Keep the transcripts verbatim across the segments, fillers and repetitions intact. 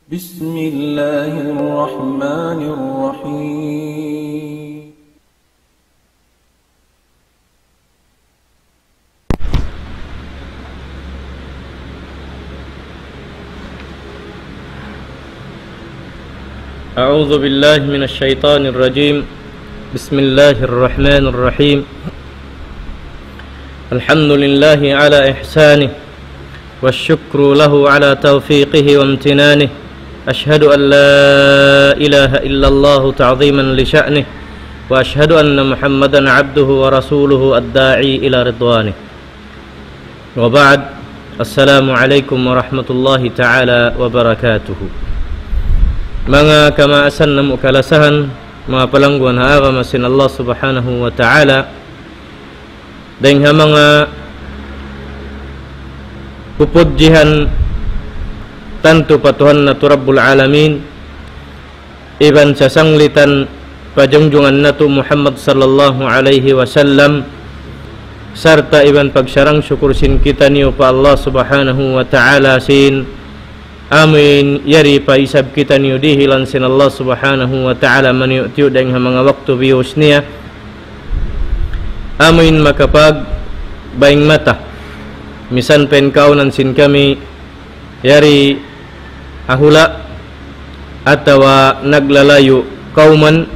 بسم الله الرحمن الرحيم. أعوذ بالله من الشيطان الرجيم. بسم الله الرحمن الرحيم. الحمد لله على إحسانه، والشكر له على توفيقه وامتنانه. أشهد أن لا إله إلا الله تعظيما لشأنه، وأشهد أن محمدا عبده ورسوله الداعي إلى رضوانه. وبعد، السلام عليكم ورحمة الله تعالى وبركاته. Manga kamaasan namu' kalasahan, manga palangguan ha agama sin Allah Subhanahu wa Ta'ala, dayng ha manga pupudjihan tantu pa Tuhan natu' Rabbul Alamin, iban sasanglitan pa junjungan natu' Muhammad sallallahu alayhi wasallam, sarta' iban pagsarang-sukur sin kitaniyu pa Allah Subhanahu wa Ta'ala sin amuin yari pa isab kitaniyu dihilan sin Allah Subhanahu wa Ta'ala maniyu'-tiyu' dayng ha manga waktu biyus niya, amuin makapagbaying mata. Misan pa in kaunan sin kami yari ha hula' atawa naglalayu' kawman,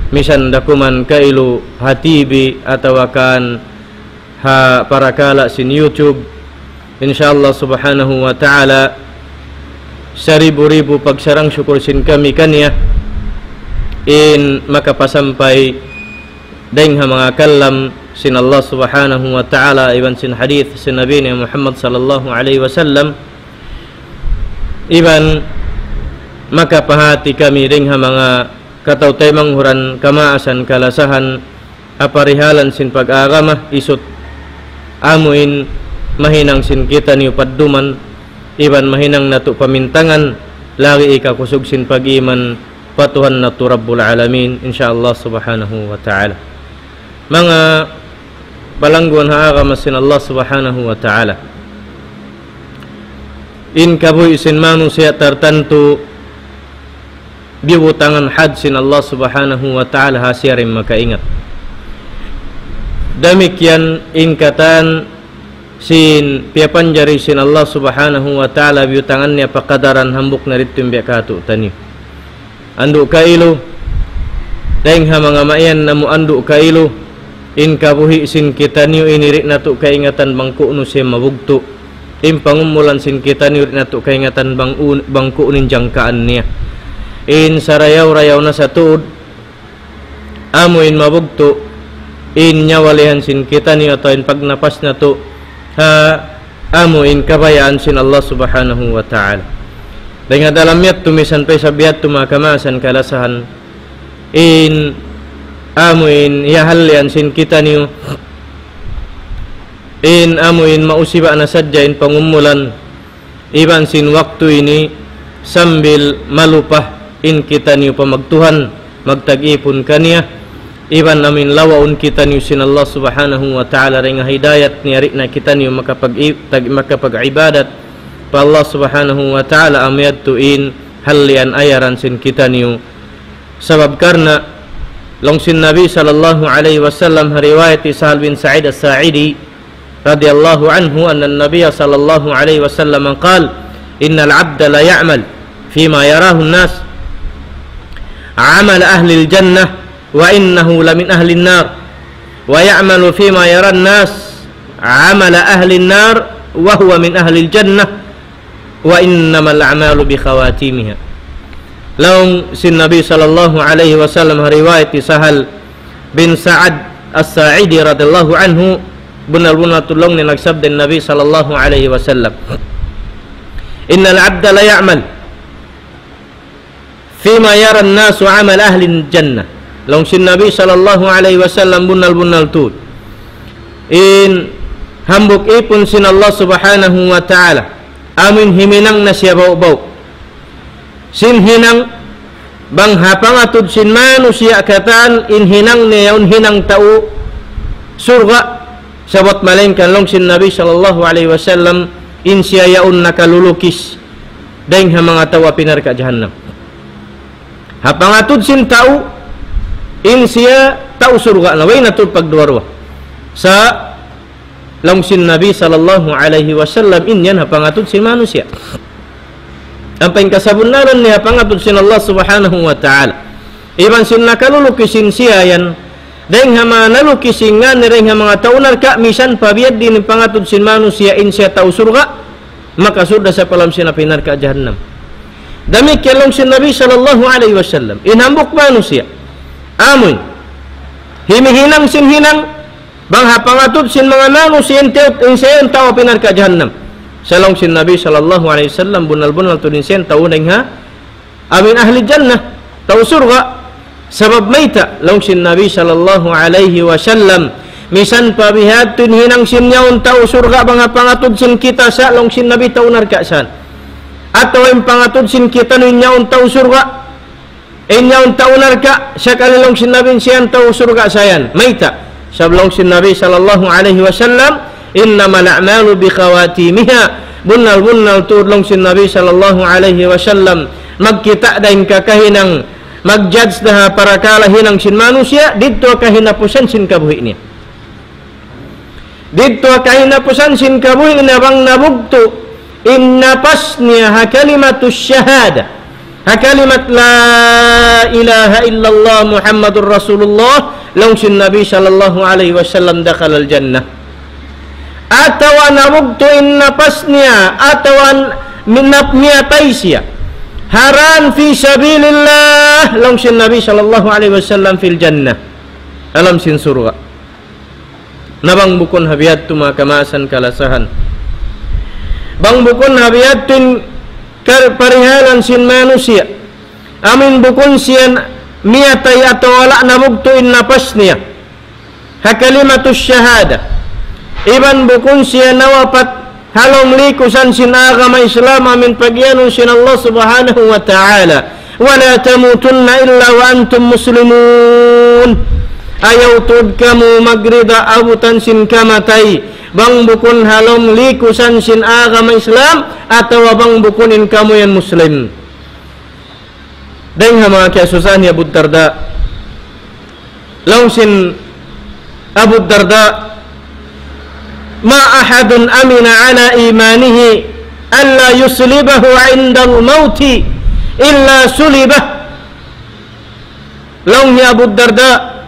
misan da kuman kailu ha T V atawa kan ha parakala' sin YouTube. Insya Allah Subhanahu wa Ta'ala, saribu-ribu pagsarang-sukur sin kami kaniya in makapasampay dayng ha manga kalam sin Allah Subhanahu wa Ta'ala iban sin hadith sin Nabi niya Muhammad sallallahu alayhi wasallam, iban makapahāti kami dayng ha manga kataw-taymanghuran kamaasan kalasahan ha parihalan sin pag-agama isut amuin mahinang sin kitaniyu padduman iban mahinang natu' pamintangan lagi' hikakusug sin pag-iman pa Tuhan natu' Rabbul Alamin, insya Allah Subhanahu wa Ta'ala. Manga palangguan ha agama sin Allah Subhanahu wa Ta'ala, in kabuhi' sin manusiya' tartantu biyutangan had sin Allah Subhanahu wa Ta'ala ha siya da in makaingat. Damikkiyan in katan sin piyapanjari sin Allah Subhanahu wa Ta'ala biyutangan niya pa kadaran hambuuk na didtu in biya' katu'niyu. Andu' kailu, dayng ha manga mayan namu' andu' kailu, in kabuhi' sin kitaniyu ini di' natu' kaingatan bang ku'nu siya mabugtu'. In pangumulan sin kitaniyu di' natu' kaingatan bang un-, bang ku'nu in jangkaan niya. In sarayaw-rayaw na sa tuud, amu in mabugtu', in nyawalihan sin kitaniyu atawa in pagnapas natu', ha amu in kabayaan sin Allah Subhanahu wa Ta'ala. Dayng ha dalam yadtu misan pa isab yadtu manga kamaasan kalasahan, in amu in hiyahallian sin kitaniyu, in amu in mausiba' na sadja in pangumulan, iban sin waktu ini sambil malupa in kitaniyu pa magtuhan, magtag-ipun kaniya, iban amu in lawaun kitaniyu sin Allah Subhanahu wa Ta'ala dayng ha hidayat niya di' na kitaniyu makapag-i-, tag-, makapag-ibadat pa Allah Subhanahu wa Ta'ala, amu yadtu in hallian ayaran sin kitaniyu. Sabab karna' laung sin Nabi sallallahu alayhi wasallam ha riwayat Sahal bin Sa'id As-Sa'idi radiyallahu anhu anna Nabiya sallallahu alayhi wasallam qal, إن العبد ليعمل فيما يراه الناس عمل أهل الجنة وإنه لمن أهل النار، ويعمل فيما يرى الناس عمل أهل النار وهو من أهل الجنة، وإنما الأعمال بخواتيمها. Laung sin Nabi sallallahu alayhi wasallam ha riwayat Sahal bin Sa'ad As-Sa'idi radiyallahu anhu, bunnal-bunnal tuud laung niya nagsabda in Nabi sallallahu alayhi wasallam, إن العبد ليعمل فيما يرى الناس عمل أهل الجنة. Laung sin Nabi sallallahu alayhi wasallam bunnal-bunnal tuud, in hambuuk ipun sin Allah Subhanahu wa Ta'ala, amu in himinang na siya baw-baw. Sin hinang bang ha pangatud sin manusiya' katan in hinang niya yaun hinang tau surga', sabab malaingkan laung sin Nabi sallallahu alayhi wasallam, in siya yaun nakalulukis dayng ha manga tau api narka' jahannam. Ha pangatud sin tau, in siya tau surga' na, way na tuud pagduwa-ruwa. Sa' laung sin Nabi sallallahu alayhi wasallam, in yan ha pangatud sin manusiya'. Ampa in kasabunnalan niya ha pangatud sin Allah subhanahu wa ta'ala. Iban sin nakaluluki sin siya yan, dayng ha manga naluki sin ngān niya dayng ha manga tau narka', misan pa biya' diin in pangatud sin manusiya' in siya tau surga', makasud da sa' pa lawm sin api narka' jahannam. Damikkiyan laung sin Nabi sallallahu alayhi wasallam, in hambuuk manusiya', amuin himihinang sin hinang, bang ha pangatud sin manga manusiya' in tau, in siya in tau api narka' jahannam. Sa' laung sin Nabi sallallahu alayhi wasallam, bunnal-bunnal tuud in siya in tau dayng ha, amuin ahli jannah, tau surga'. Sabab mayta', laung sin Nabi sallallahu alayhi wasallam, misan pa bihadtu in hinang sin yaun tau surga' bang ha pangatud sin kita sa' laung sin Nabi tau narka' san. Atawa in pangatud sin kita in yaun tau surga', in yaun tau narka', sakali laung sin Nabi in siya in tau surga' sa' yan. Mayta'? Sabab laung sin Nabi sallallahu alayhi wasallam, إنما الأعمال بخواتيمها. Bunnal-bunnal tuud laung sin Nabi sallallahu alayhi wasallam, magkita' da in kakahinang, mag-judge da ha parakala' hinang sin manusiya', didtu ha kahinapusan sin kabuhi' niya. Didtu ha kahinapusan sin kabuhi' niya bang nabugtu' in napas niya ha kalimatus shahada, ha kalimat لا إله إلا الله محمد رسول الله, laung sin Nabi sallallahu alayhi wasallam, دخل الجنة. Atawa nabugtu' in napas niya, atawa minap miyatay siya ha rān في سبيل الله, laung sin Nabi sallallahu alayhi wasallam, في الجنة, ha lawm sin surga'. Na bang bukun ha bihadtu manga kamaasan kalasahan, bang bukun ha bihadtu in kar-, parihalan sin manusiya', amuin bukun siya miyatay atawa wala' nabugtu' in napas niya ha kalimatus shahada, iban bukun siya nawapat ha lawm likusan sin agama Islam amuin pagiyanun sin Allah subhanahu wa ta'ala, ولا تموتن إلا وأنتم مسلمون. Ayaw tuud kamu magrida abutan sin kamatay bang bukun ha lawm likusan sin agama Islam, atawa bang bukun in kamu yan Muslim. Dayng ha manga kiyasusahan hi Abu Darda, laung sin Abu Darda, ما أحد أمن على إيمانه ألا يصلبه عند الموت إلا صلبه. Laung hi Abu Darda,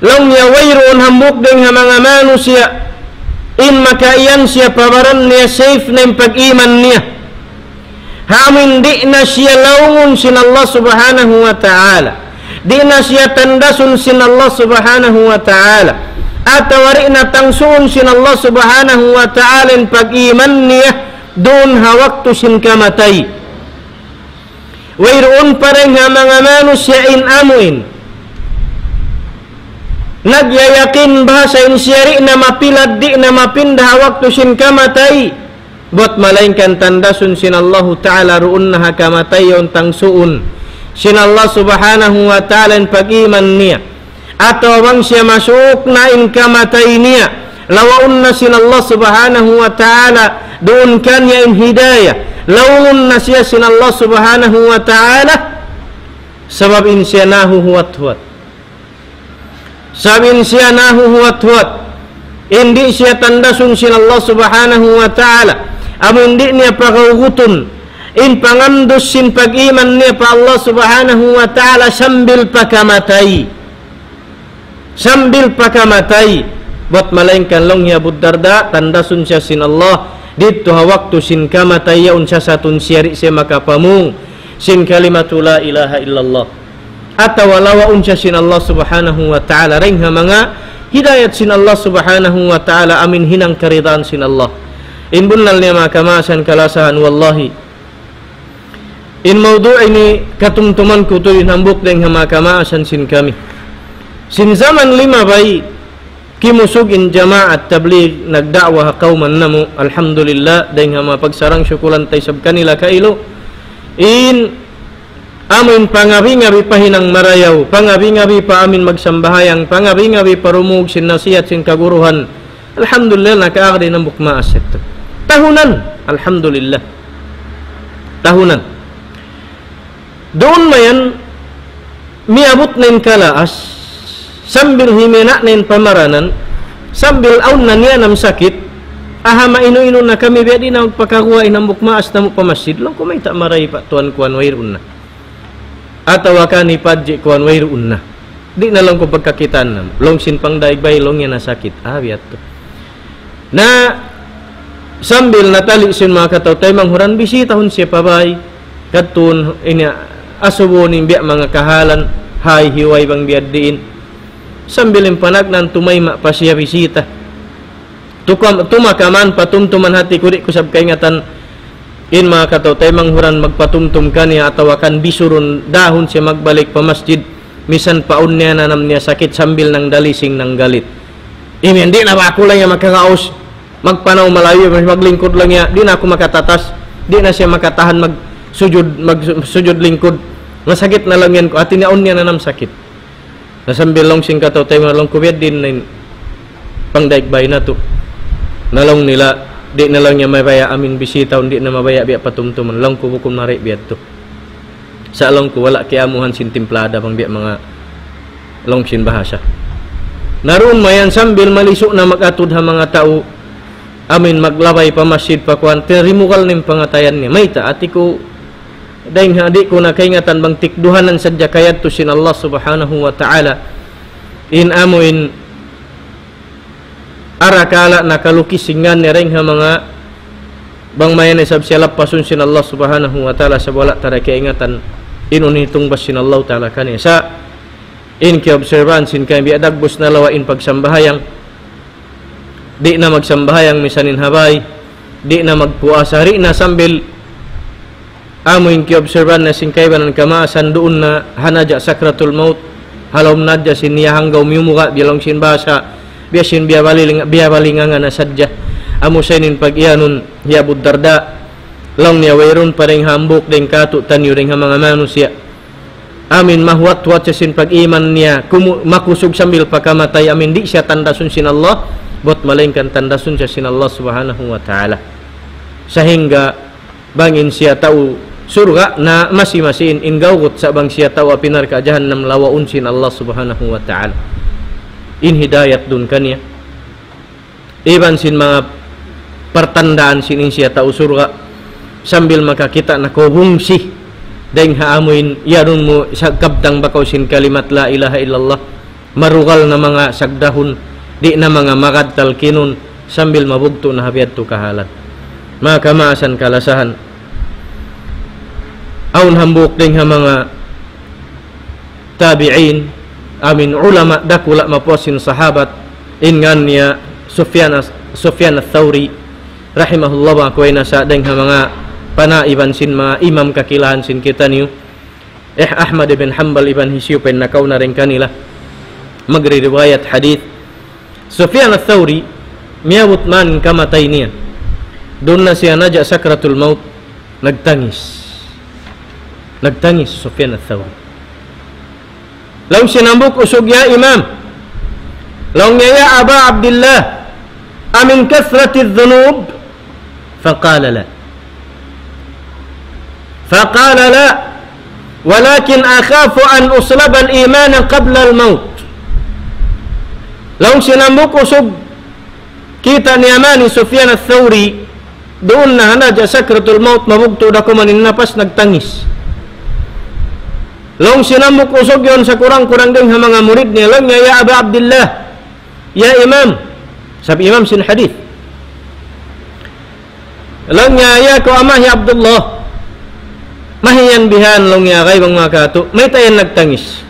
laung niya, wayruun hambuuk dayng ha manga manusiya' in makaiyan siya pa baran niya safe na in pag-iman niya, ha amuin di' na siya laungun sin Allah subhanahu wa ta'ala, di' na siya tandasun sin Allah subhanahu wa ta'ala, atawa di' na tangsuun sin Allah subhanahu wa ta'ala in pag-iman niya duun ha waktu sin kamatay. Wayruun pa dayng ha manga manusiya' in amuin nagyayakin bahasa in siya di' na mapilad, di' na mapinda ha waktu sin kamatay, buwat malaingkan tandasun sin Allahu Ta'ala duun na ha kamatay yaun tangsuun sin Allah Subhanahu wa Ta'ala in pag-iman niya. Atawa bang siya masuuk na in kamatay niya, lawaun na sin Allah Subhanahu wa Ta'ala duun kaniya in hidayah, lawaun na siya sin Allah Subhanahu wa Ta'ala, sabab in siya nahuhuwat-huwat. Sabab in siya nahuhuwat-huwat. In di' siya tandasun sin Allah Subhanahu wa Ta'ala. Amun di' niya pagaugutun in pangamdus sin pag-iman niya pa Allah Subhanahu wa Ta'ala sambil pa kamatay. Sambil pa kamatay. Buwat malaingkan laung hi Abu Darda, tandasun siya sin Allah didtu ha waktu sin kamatay yaun sasatun siya di' siya makapamung sin kalimatu la ilaha illallah. Atawa lawaun siya sin Allah Subhanahu wa Ta'ala dayng ha manga hidayat sin Allah Subhanahu wa Ta'ala amuin hinang karidaan sin Allah. In bunnal niya manga kamaasan kalasahan, wallahi, in mawdu' ini katumtuman ku tuud in hambuuk dayng ha manga kamaasan sin kami. Sin jaman limabay, kimusug in jamaat tabligh nagda'wa ha kawman namu', alhamdulillah, dayng ha manga pagsarang-sukulan ta isab kanila kailu. In amuin pangabi-ngabi pa hinang marayaw, pangabi-ngabi pa amuin magsambahayang, pangabi-ngabi pa rumug sin nasihat sin kaguruhan. Alhamdulillah, nakaagad in hambuuk maas yadtu. Tahunan. Alhamdulillah. Tahunan. Duun mayan, miyabut na in kalaas, sambil himina' na in pamaranan, sambil awn na niyanam sakit, aha, mainu-inu na kami, biya' di' na magpakaguwa' in hambuuk maas namu' pa masjid, laung ku, mayta' marayaw pa tuwan kuwan, wayruun na. Atawa kan hipadji' kuwan, wayruun na. Di' na, laung ku, pagkakitaan na. Laung sin pangdaig bay, laung niya nasakit. Ah, biya' tu. Na sambil natali' sin manga kataw-taymanghuran, bisitahun siya pa bay. Kadtuun ini, asubuhun in biya' manga kahalan, hay hiway bang biya' diin. Sambil in panagnaan tumayma' pa siya bisita. Tukam-, tumakaman, patumtuman hati ku, di' ku sab kaingatan in manga kataw-taymanghuran magpatumtum kaniya atawa kan bisurun dahun siya magbalik pa masjid, misan pa awn niya nanam niya sakit sambil nangdalising nanggalit. Imiyan, di' na ba aku lang yan makakaus? Magpanaw malayu, maglingkud lang yan. Di' na aku makatatas. Di' na siya makatahan magsujud, magsujud lingkud. Masakit na lang yan ku. Hati niya awn niya nanam sakit. Na sambil laung sin kataw-taymanghuran, laung ku, biya' diin na in pangdaig bay natu'. Na laung nila, di' na laung niya mabaya' amin bisitahun, di' na mabaya' biya' patumtuman. Laung ku, bukun mari biya' tu. Sa' laung ku, wala' kiyaamuhan sin timplada bang biya' manga laung sin bahasa. Na duun mayan sambil malisu' na mag-atud ha manga tau amin maglabay pa masjid pa kuwan, tirimugal na in pangatayan niya. Mayta', hati ku, dayn ha di' ku na kaingatan bang tikduhanan sadja kayadtu sin Allah Subhanahu wa Ta'ala. In amu in arakala' nakalukis in ngan niya dayn ha manga bang mayan isab siya lappasun sin Allah Subhanahu wa Ta'ala, sabab wala' ta da kaingatan in unu in tungbas sin Allah Ta'ala kaniya. Sa' in kiyaobserbahan sin kami, biya' dagbus na lawa' in pagsambahayang, di' na magsambahayang misan in ha bay, di' na magpuasa, di' na, sambil amu in kiyaobserbahan na sin kaibanan kamaasan duun na ha naja' sakratul maut, ha lawm naja' sin niya hanggaw miyumuga', biya' laung sin bahasa, biya' sin biyabaling-, biyabalinganga na sadja. Amu sa in pag-iyanun hi Abu Darda, laung niya, wayruun pa dayn hambuuk dayn katu'taniyu dayn ha manga manusiya' amin mahuwat-huwat siya sin pag-iman niya, kumu-, makusug sambil pa kamatay, amin di' siya tandasun sin Allah, buwat malaingkan tandasun siya sin Allah Subhanahu wa Ta'ala. Sahingga bang in siya tau surga' na masi-masi in, in gawgut, sa' bang siya tau api narka' jahannam lawaun sin Allah Subhanahu wa Ta'ala. In hidayat duun kaniya. Iban sin manga partandaan sin in siya tau surga', sambil makakita' na kaw bungsi dayn ha amu in, iyanun mu sa kabtang ba kaw sin kalimat la ilaha illallah, marugal na manga sagdahun, di' na manga magad talkinun, sambil mabugtu' na ha biya' tu kahalan. Manga kamaasan kalasahan, awn hambuuk dayn ha manga tabi'in, amin ulama dakula' mapuas sin sahabat, in ngan niya Sufyan as-, Sufyan Ath-Thawri, rahimahullah, wa kuway na sa dayn ha manga panaiban sin manga imam kakilahan sin kitaniyu. Eh, Ahmad ibn Hanbal iban hisiyu pa in nakauna dayn kanila magririwayat hadith. Sufyan Ath-Thawri, miyabut man kamatay niya. Duun na siya naja' sakratul maut, nagtangis. Nagtangis Sufyan Ath-Thawri. Laung sin hambuuk usug, "Ya Imam." Laung niya, "Ya Aba Abdillah, amin kathrati dhunub?" فقال لا. فقال لا، ولكن أخاف أن أسلب الإيمان قبل الموت. Laung sin hambuuk usug, kita' niya man hi Sufyan Ath-Thawri, duun na ha naja' sakratul maut, mabugtu' da kuman in napas, nagtangis. Laung sin hambuuk usug yaun, sakurang-kurang dayn ha manga murid niya, laung niya, "Ya Aba Abdillah, ya Imam." Sabab imam sin hadith. Laung niya, "Ya kaw ama' hi Abdullah, mahiyan bihan," laung niya, "kay bang makatu', mayta' yan nagtangis?"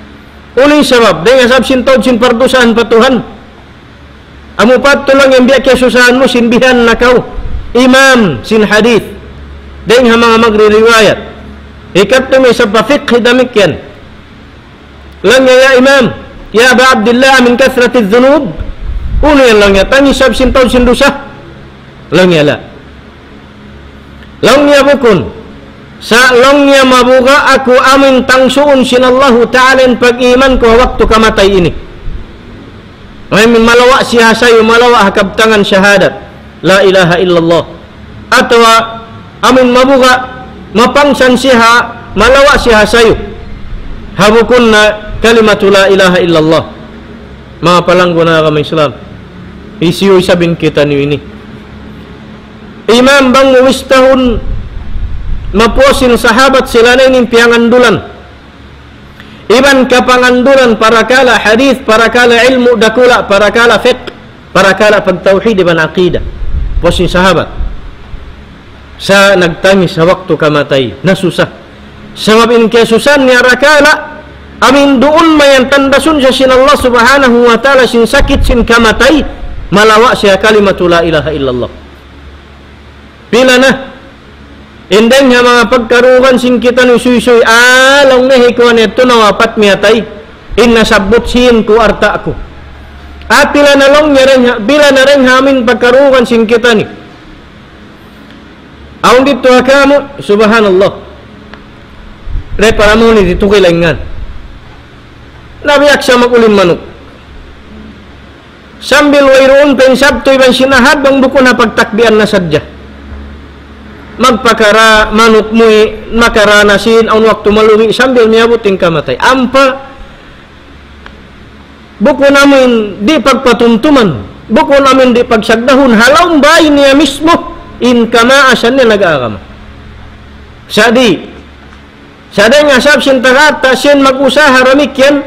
Unu in sabab? Dayn ha sabab sin taud sin pardusahan pa Tuhan. Amu pa tuud laung niya in biya' kiyasusahan mu, sin bihan na kaw imam sin hadith. Dayn ha manga magririwayat. Hikatlu, may isab pa fiqh damikkiyan. Laung niya, "Ya Imam, ya Aba Abdillah, amin kathrati dhunub?" Unu yan, laung niya, tangis sabab sin taud sin dusa? Laung niya, "La." Laung niya, "Bukun. Sa' laung niya mabuga' aku amin tangsuun sin Allahu Ta'ala in pag-iman ku ha waktu kamatay ini." Amin malawa' siya sayu, malawa' ha kabtangan shahadat. La ilaha illallah. atawa amin mabuga', mapangsan siya, malawa' siya sayu. Ha bukun na kalimatu la ilaha illallah. Manga palanggu' ha agama Islam. Hisiyu isab in kitaniyu ini. Imam bang mu wistahun mapuas sin sahabat sila na ini in piyangandulan. Iban kapangandulan parakala' hadith, parakala' ilmu' dakula', parakala' fiqh, parakala' pagtawhid iban aqidah. Puas sin sahabat. Sa' nagtangis ha waktu kamatay. Nasusa. Sabab in kiyasusahan niya rakala', amin duun mayan tandasun siya sin Allah Subhanahu wa Ta'ala sin sakit sin kamatay, malawa' siya kalimatu la ilaha illallah. Pila na? In dayng ha manga pagkarugan sin kitaniyu suysuy, ah, laung niya hi kuwan yadtu nawapat miyatay. In nasabbut sin ku alta' ku. Ah, pila na laung niya dayng ha, pila na dayng ha amin pagkarugan sin kitaniyu. Awn didtu ha kamu, subhanallah. Re para mu ni ditu kilaingan. Nabiyak sa mag-uling manuk. Sambil wayruun pa in Sabtu iban sin Ahad bang bukun ha pagtakbihan na sadja. Magpakara manuk muwi', makara na sin, awn waktu malugi sambil miyabut in kamatay. Ampa, bukun amin di' pagpatumtuman, bukun amin di' pagsagdahun, ha lawm bay niya mismu, in kamaasan niya nag-agama. Sa' di', sa' dayng ha sabab sin taga alta' siya in mag-usaha damikkiyan,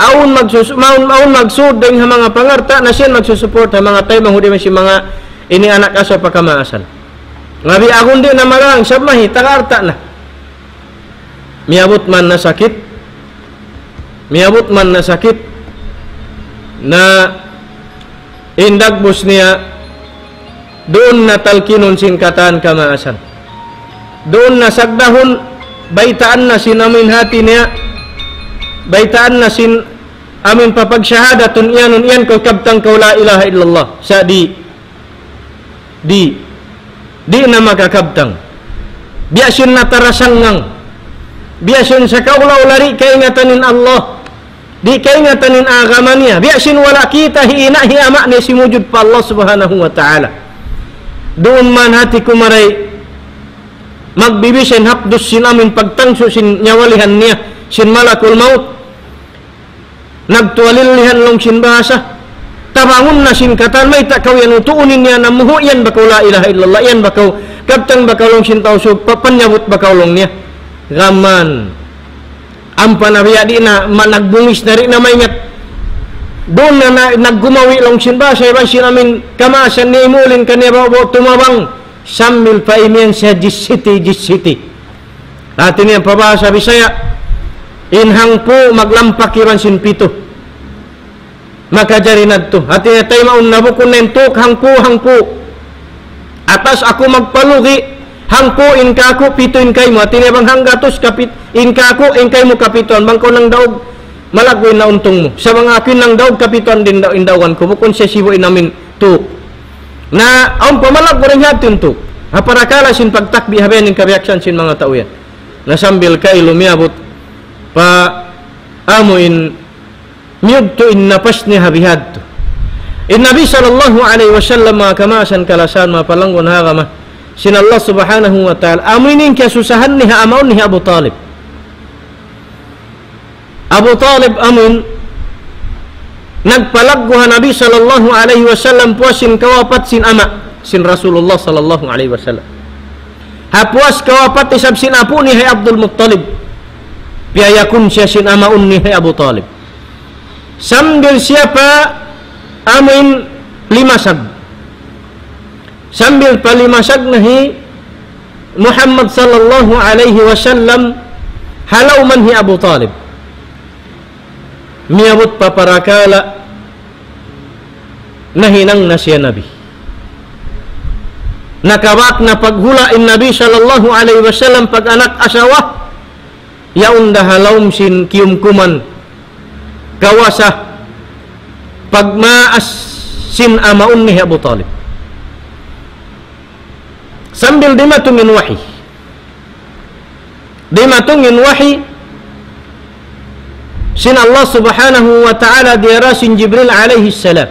awn magsus-, awn, awn magsud dayng ha manga pangalta' na siya in magsusupport ha manga taymanghud iban sin manga ini anak asawa pa kamaasan. Ngabi' agun di' na malang, sabab mahi, taga alta' na. Miyabut man na sakit, miyabut man na sakit, na in dagbus niya, duun na talkinun sin katan kamaasan. Duun na sagdahun, baytaan na sin amin hati niya, baytaan na sin amin papagsahadatun iyanun, iyan kaw kabtang kaw la ilaha illallah. Sa' di', di', di' na makakabtang. Biya' sin natarasanggang. Biya' sin sakaula-ula di' kaingatan in Allah. Di' kaingatan in agama niya. Biya' sin wala' kita' hi ina' hi ama' niya simujud pa Allah Subhanahu wa Ta'ala. Duun man hati kumaray magbibisa in hapdus sin amin pagtangsu sin nyawalihan niya, sin malakul maut. Nagtuwalillihan laung sin bahasa. Tabangun na sin katan, mayta' kaw yan utuunin niya na muhu' yan ba kaw la ilaha illallah, yan ba kaw kabtang ba kaw laung sin Tausug, pa-, panyabut ba kaw laung niya. Gaman. Ampa na biya' di' na, ma-, nagbungis na di' na maingat. Duun na, na, naggumawi' laung sin bahasa, iban sin amin kamaasan niya imulin kaniya ba'gu-ba'gu tumabang. Sambil pa imiyan siya jissiti, jissiti. Hati niya pa bahasa Bisaya, in hangpu' maglampak iban sin pitu. Makajari na yadtu. Hati niya taymaun na bukun na in tuuk, hangpu', hangpu'. Atas aku magpalugi', hangpu' in kāku', pitu in kaymu. Hati niya bang hanggatus kapit-, in kāku', in kaymu kapituan. Bang kaw nangdaug, malaggu' in nauntung mu. Sa' bang aku in nangdaug, kapituan da in da-, in daugan ku. Bukun siya sibu' in amin tuuk. Na, awn pa malaggu' da in hati in tuuk. Ha parakala' sin pagtakbi' ha biya' ini in kabiyaksahan sin manga tau yan. Na sambil kailu miyabut pa amu in miyugtu' in napas niya ha bihadtu. In Nabi sallallahu alayhi wasallam, manga kamaasan kalasahan, manga palanggun ha agama sin Allah Subhanahu wa Ta'ala, amu ini in kiyasusahan niya ha amaun niya hi Abu Talib. Abu Talib amun nagpalaggu' ha Nabi sallallahu alayhi wasallam puas sin kawapat sin ama' sin Rasulullah sallallahu alayhi wasallam. Ha puas kawapat isab sin apu' niya hi Abdul Muttalib, piyayakun siya sin amaun niya hi Abu Talib. Sambil siya pa amuin limasag. Sambil pa limasag na hi Muhammad sallallahu alayhi wasallam ha lawman hi Abu Talib. Miyabut pa parakala' nahinang na siya Nabi. Nakabak na paghula' in Nabi sallallahu alayhi wasallam pag-anak asawa, yaun da ha lawm sin kiyumkuman kawasa pagmaas sin amaun niya hi Abu Talib. Sambil dimatung in wahi. Dimatung in wahi sin Allah Subhanahu wa Ta'ala diyara sin Jibril alayhi salam.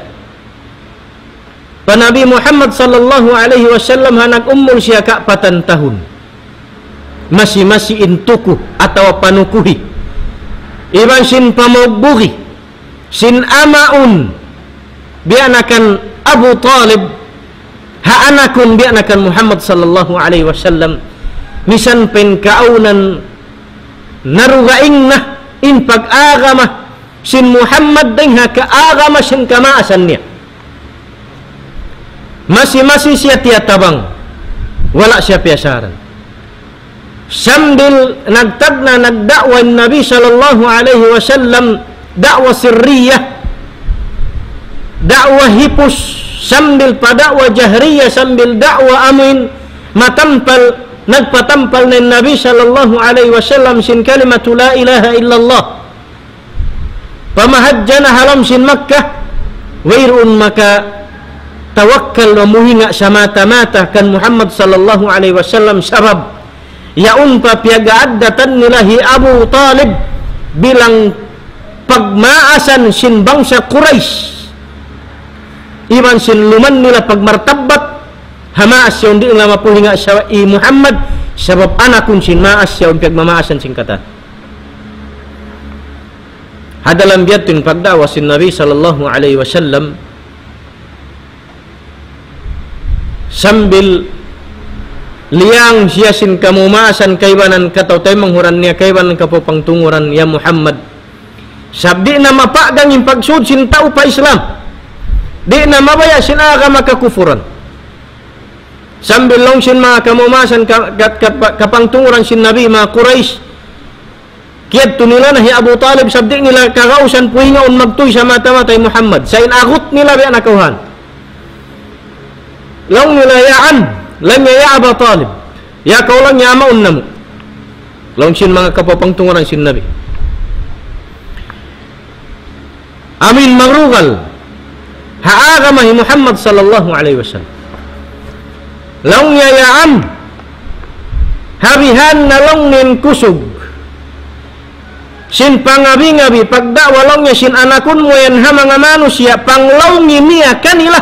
pa Nabi Muhammad sallallahu alayhi wasallam ha nag-umul siya kaapatan tahun. Masi-masi in tuku atawa panukuhi. Iban sin pamugbugi. Sin amaun biya' na kan Abu Talib, ha anakun biya' na kan Muhammad sallallahu alayhi wasallam, misan pa in kaawnan narugaing na in pag-agama sin Muhammad dayn ha kaagama sin kamaasan niya. Masi-masi siya tiyatabang, wala' siya piyasaran. Sambil nagtagna' nagda'wa in Nabi sallallahu alayhi wasallam, da'wa sirriya, da'wa hipus, sambil pa da'wa jahriya, sambil da'wa amuin matampal, nagpatampal na in Nabi sallallahu alayhi wasallam sin kalimatu la ilaha illallah. Pamahadja na ha lawm sin Makkah, wayruun makatawakkal wa muhinga' samata-mata kan Muhammad sallallahu alayhi wasallam, sabab yaun pa piyag-aaddatan nila hi Abu Talib bilang pagmaasan sin bangsa Quraysh. Iban sin luman nila pagmartabbat, ha maas yaun di' nila mapuhinga' sa hi Muhammad, sabab anakun sin maas yaun piyagmamaasan sin katan. Ha dalam biya' yadtu in pagda'wa sin Nabi sallallahu alayhi wasallam, sambil liyang siya sin kamumaasan kaibanan kataw-taymanghuran niya, kaibanan kapapangtunguran, ya Muhammad. Sabab di' na mapagang in pagsud sin tau pa Islam. Di' na mabaya' sin agama kakufuran. Sambil laung sin manga kamumaasan ka, ka, ka, kapangtunguran sin Nabi, manga Quraysh, kiyadtu nila na hi Abu Talib, sabab di' nila kagausan puhingaun magtuy samata-mata hi Muhammad. Sa' in agut nila biya' na kawhaan. Laung nila, "Ya am, laung niya, ya Aba Talib. Ya kaw laung niya amaun namu'." Laung sin manga kapapangtunguran sin Nabi. Amuin marugal ha agama hi Muhammad sallallahu alayhi wasallam. Laung niya, "Ya am, ha bihan na laung niya in kusug sin pangabi-ngabi pagda'wa laung niya sin anakun mu yan ha manga manusiya', panglaungi niya kanila,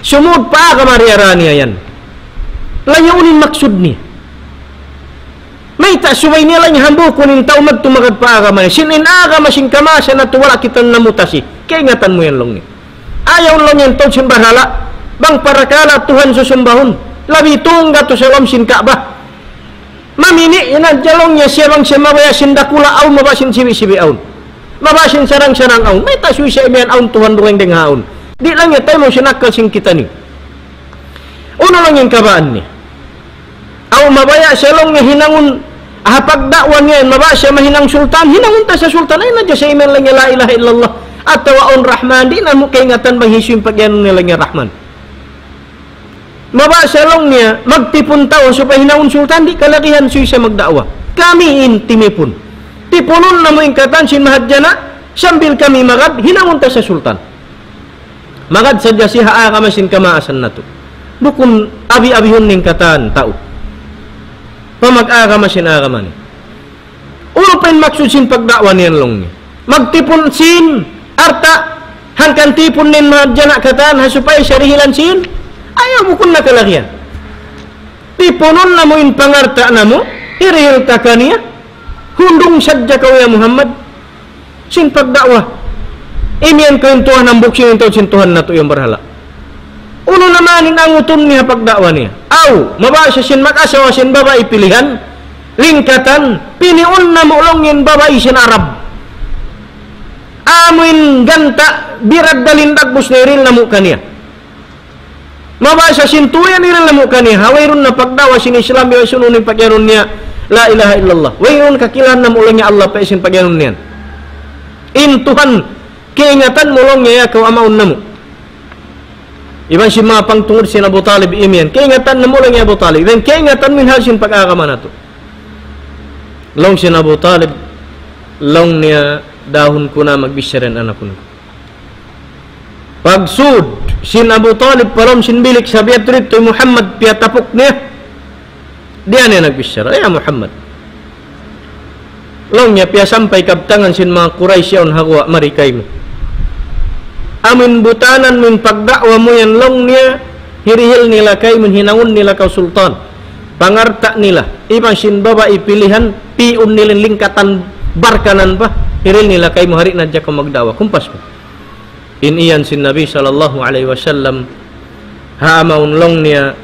sumud pa agama riyara niya yan." Laung niya unu in maksud niya. Mayta' subay niya laung niya hambukun in tau magtumagad pa agama niya. Sin in agama sin kamaasan natu' wala' kita namutasi. Kaingatan mu yan laung niya. Ayaw laung niya in tau sin barhala'. Bang parakala' Tuhan susumbahun. Labi tungga tu sa lawm sin Ka'bah. Mamini' yan hadja laung niya siya bang siya mabaya' sin dakula' awn, mabaya' sin sibi'-sibi' awn. Mabaya' sin sarang-sarang awn. Mayta' subay siya imiyan awn Tuhan dugaing dayn ha awn. Di' laung niya taymaun sin akkal sin kitaniyu. Unu laung niya in kabaan niya. Aw mabaya' siya laung niya hinangun, ha pagda'wa niya, mabaya' siya mahinang sultan, hinangun ta siya sultan, ayaw na hadja siya imiyan laung niya la ilaha illallah, atawa awn Rahman, di' namu' kaingatan bang hisiyu in pag-iyanun niya laung niya Rahman. Mabaya' siya laung niya, magtipun tau, supaya hinangun sultan, di' kalagihan subay siya magda'wa. Kami in timipun. Tipunun namu' in katan sin mahadjana', sambil kami magad, hinangun ta siya sultan. Magad sadja siya ha agama sin kamaasan natu'. Bukun abi-abihun in katan tau. Pamag-agama sin agama niya. Unu pa in maksud sin pagda'wa niya laung niya. Magtipun sin alta', hangkan tipun in mahadjana' katan, ha supaya siya dihilan sin. Ayaw, bukun na kalagihan. Tipunun namu' in pangalta' namu', hirihil ta kaniya. Hundung sadja kaw ya Muhammad. Sin pagda'wa. Imiyan kaw in Tuhan hambuuk sin in tau sin Tuhan natu' yan barhala'. Unu na man in angutun niya pagda'wa niya. Aw, mabaya' siya sin mag-asawa sin babai pilihan, lingkatan, piniun namu' laung niya in babai sin Arab. Amu in ganta', birad dalin dagbus na hirihil namu' kaniya. Mabaya' siya sin tuyan hirihil namu' kaniya, ha wayruun na pagda'wa sin Islam, biya' sunu in pag-iyanun niya, la ilaha illallah. Wayruun kakilahan namu' laung niya Allah pa sin pag-iyanun niya. In Tuhan, kaingatan mu laung niya ya kaw amaun namu'. Iban sin manga pangtungud sin Abu Talib imiyan. Kaingatan namu' laung niya Abu Talib. Iban kaingatan mu in hal sin pag-agama natu'. Laung sin Abu Talib, laung niya dahun ku na magbichara in anakun ku. Pagsud sin Abu Talib pa lawm sin bilik, sabiya' tuud hi Muhammad piyatapuk niya. Diya niya nagbichara, "Ya Muhammad." Laung niya, "Piyasampay kabtangan sin manga Quraysh yaun ha guwa' mari kaymu. amuin butanan mu in pagda'wa mu yan, laung niya, hirihil nila kaymu, hinangun nila kaw sultan. Pangarta' nila, iban sin babai pilihan, pi'un nila in lingkatan barkanan pa, hirihil nila kaymu, ha di' na hadja kaw magda'wa. Kumpas mu. In iyan sin Nabi sallallahu alayhi wasallam, ha ama yaun laung niya,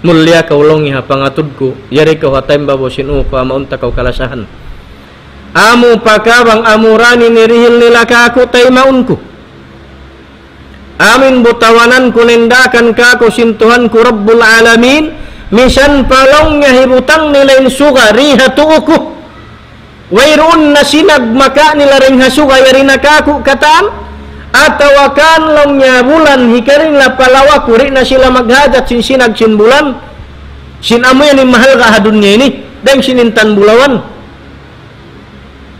mulliya kaw laung niya ha pangatud ku, yari kaw ha taymanghud sin ū ku, ama yaun ta kaw kalasahan. Amu pa ka bang amura ini hirihil nila kāku' taymaun ku. Amuin butawanan ku in daakan kāku' sin Tuhan ku Rabbul Alamin, misan pa laung niya hibutang nila in suga dii ha tuu ku. Wayruun na sinag makawa' nila dayn ha suga yari na kāku' katan, atawa kan laung niya bulan hikari nila pa lawa ku, di' na sila maghajat sin sinag sin bulan, sin amu yan in mahalga' ha dunya ini, dayn sin intan bulawan.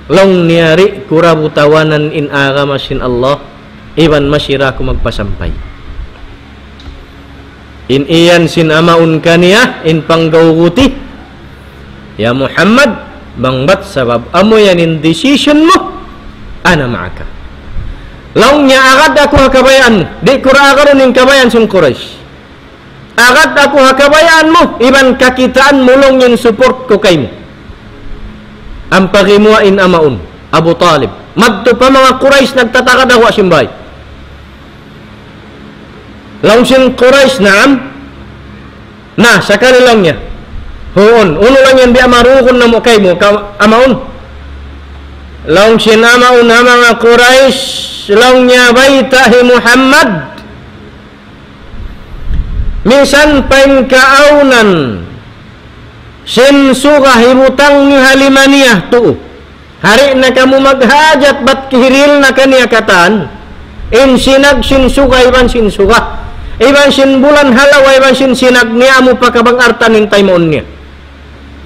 Laung niya di' ku da butawanan in agama sin Allah, iban masi da aku magpasampay. In iyan sin ama yaun kaniya, in panggawguti, "Ya Muhammad, bang bat sabab amu yan in decision mu, ana ma'aka." Laung niya, "Agad aku ha kabayaan mu, di' ku da agarun in kabayaan sin Quraysh. Agad aku ha kabayaan mu, iban kakitaan mu laung in support ku kaymu." Ampa gimuwa' in ama yaun, Abu Talib. Madtu pa manga Quraysh nagtatagad ha simbahay. Laung sin Quraysh, "Naam." "Na, sakali," laung niya. "Huun, unu laung yan biya' marukun namu' kaymu, ka-, ama yaun." Laung sin ama yaun ha manga Quraysh, laung niya, "Bayta' hi Muhammad. Misan pa in kaawnan sin suga hibutang niyu ha lima niya tuu. Di' na kamu maghajat bat hirihil na kaniya katan in sinag sin suga iban sin suga, iban sin bulan ha lawa iban sin sinag niya, amu pa ka bang alta' in taymaun niya.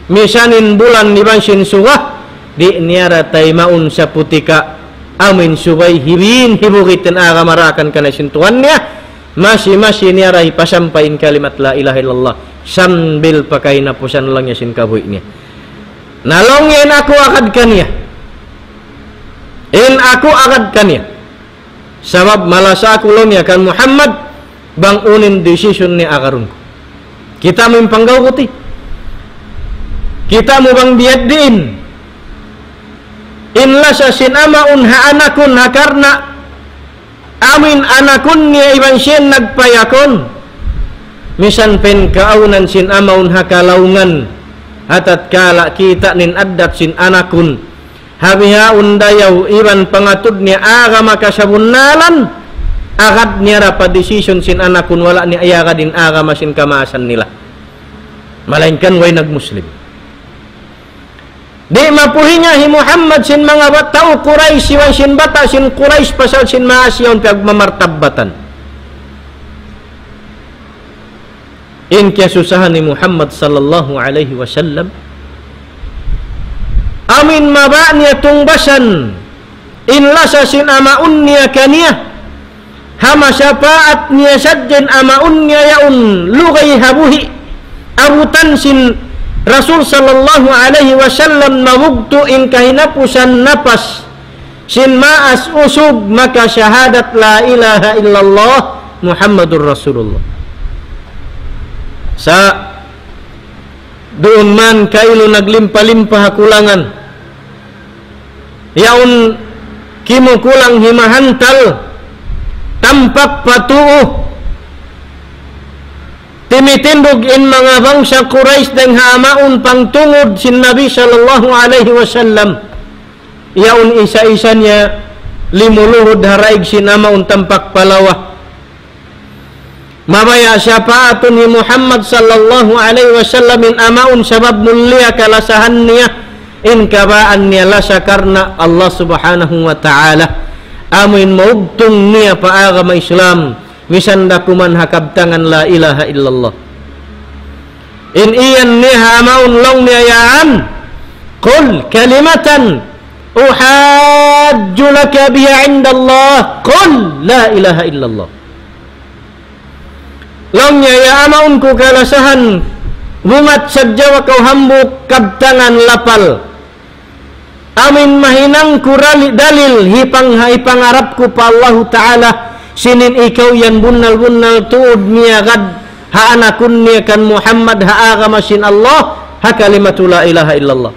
Misan in bulan iban sin suga, di' niya da taymaun saputika, amuin subay hibin hibugit in agama daakan kaniya sin Tuhan niya, masi-masi niya da hipasampay in kalimat la ilaha illallah, sambil pa kahinapusan laung niya sin kabuhi' niya." Na laung niya, "In aku agad kaniya. In aku agad kaniya. Sabab malasa aku," laung niya, "kan Muhammad, bang unu in decision niya agarun ku." Kita' mu in panggawguti. Kita' mu bang biya' diin in lasa sin ama yaun ha anakun, ha karna' amuin anakun niya iban siya in nagpayakun. Misan pa in kaawnan sin ama yaun ha kalaungan, ha tatkala kita' niya in addat sin anakun ha bihaun dayaw iban pangatud niya agama kasabunnalan, agad niya da pa decision sin anakun, wala' niya iyagad in agama sin kamaasan nila. Malaingkan way nagmuslim. Di' mapuhinga' hi Muhammad sin manga bat-, tau Quraysh, iban sin bata' sin Quraysh, pasal sin maas yaun piyagmamartabbatan. In kiyasusahan hi Muhammad sallallahu alayhi wasallam, amuin mabaya' niya tungbasan in lasa sin ama yaun niya kaniya, ha masapaat niya sadja in ama yaun niya yaun lugay ha buhi', abutan sin Rasul sallallahu alayhi wasallam mabugtu' in kahinapusan napas sin maas usug makasahadat la ilaha illallah Muhammadur Rasulullah. Sa' duun man kailu naglimpa-limpa ha kulangan. Yaun kimukulang himahantal, tampak pa tuu. Timitindug in manga bangsa Quraysh dayng ha ama yaun pangtungud sin Nabi sallallahu alayhi wasallam. Yaun isa-isa niya limuluhud ha daig sin ama yaun tampak pa lawa. Mabaya' sapaatun hi Muhammad sallallahu alayhi wasallam in ama yaun sabab mulia kalasahan niya, in kabaan niya lasa karna' Allah Subhanahu wa Ta'ala. Amuin maugtung niya pa agama Islam, misan da kuman ha kabtangan la ilaha illallah. In iyan niya ha ama yaun laung niya, "Ya am, qul kalimatan uhajju laka biha indallah, qul la ilaha illallah." Laung niya, "Ya ama yaun ku kalasahan, bumat sadja kaw hambuuk kabtangan lapal. Amin mahinang ku rali-, dalil hipang-, hipangarap ku pa Allahu Ta'ala, sin in ikaw yan bunnal-bunnal tuud miyagad ha anakun niya kan Muhammad ha agama sin Allah, ha kalimatu la ilaha illallah.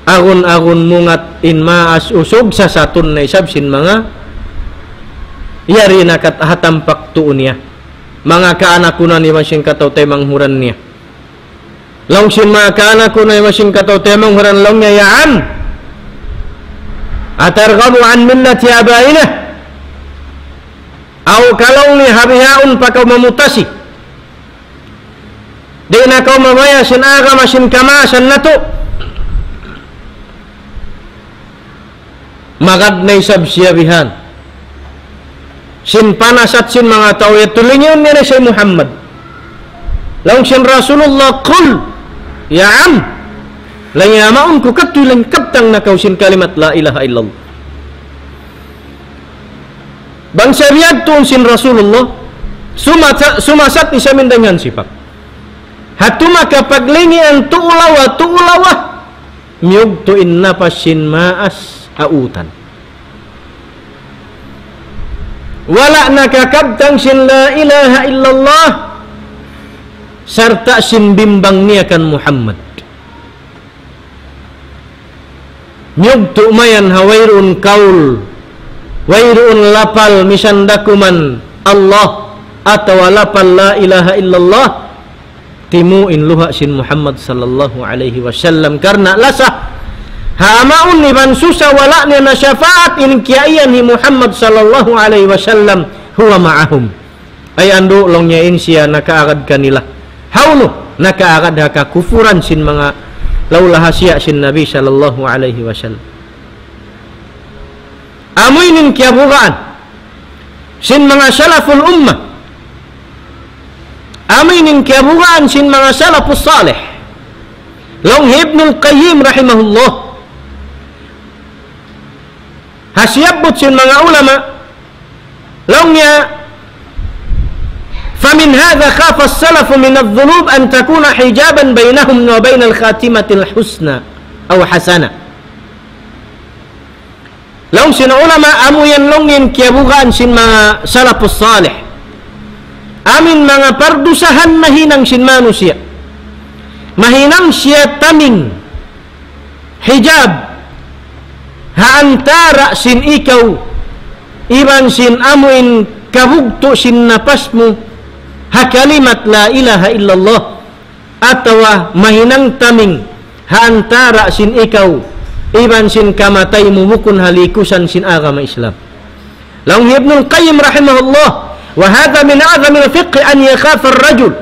Agun-agun mungat in maas usug sasatun na isab sin manga yari na kat-, ha tampak tuu niya. Manga kaanakunan iban sin kataw-taymanghuran niya. Laung sin manga kaanakunan iban sin kataw-taymanghuran laung niya, "Ya am, atarghabu an millati abaina?" Aw ka laung niya ha bihaun pa kaw mamutasi. Di' na kaw mabaya' sin agama sin kamaasan natu'. Magad na isab siya bihan. Sin panasat sin manga tau yadtu, lingiun nila hi Muhammad. Laung sin Rasulullah, "Qul, ya am." Laung niya, "Mawn ku katu' laung, kabtang na kaw sin kalimat la ilaha illallah." Bang siya biyadtuun sin Rasulullah, sumasa-, sumasat isab in dayn ha sipak. Ha tumaka paglingian tuulawa, tuulawa, miyugtu' in napas sin maas ha utan. Wala' nakakabtang sin la ilaha illallah, sarta' sin bimbang niya kan Muhammad. Miyugtu' mayan ha wayruun kaul, wayruun lapal misan da kuman Allah, atawa lapal la ilaha illallah, timu' in luha' sin Muhammad sallallahu alayhi wasallam. Karna' lasa, ha mawn iban susa wala' niya na shafaat in kiyaiyan hi Muhammad sallallahu alayhi wasallam, huwa ma'ahum. Ay andu' laung niya in siya nakaagad kanila. Hawnu? Nakaagad ha kakufuran sin manga laulahasiya sin Nabi sallallahu alayhi wasallam. Amu ini in kiyabugaan sin manga salaful ummah. Amu ini in kiyabugaan sin manga salafus salih. Laung hi Ibnul Qayyim rahimahullah. Ha siyabbut sin manga ulama, laung niya, فمن هذا خاف السلف من الذنوب أن تكون حجابا بينهم وبين الخاتمة الحسنى أو حسنة. Laung sin ulama, amu yan laung in kiyabugaan sin manga salafus salih. Amin manga pardusahan nahinang sin manusiya'. Mahinang siya taming hijab ha antara' sin ikaw iban sin amu in kabugtu' sin napas mu ha kalimat la ilaha illallah, atawa mahinang taming ha antara' sin ikaw iban sin kamatay mu bukun ha likusan sin agama Islam. Laung hi Ibnul Qayyim rahimahullah, وهذا من أعظم الفقه أن يخاف الرجل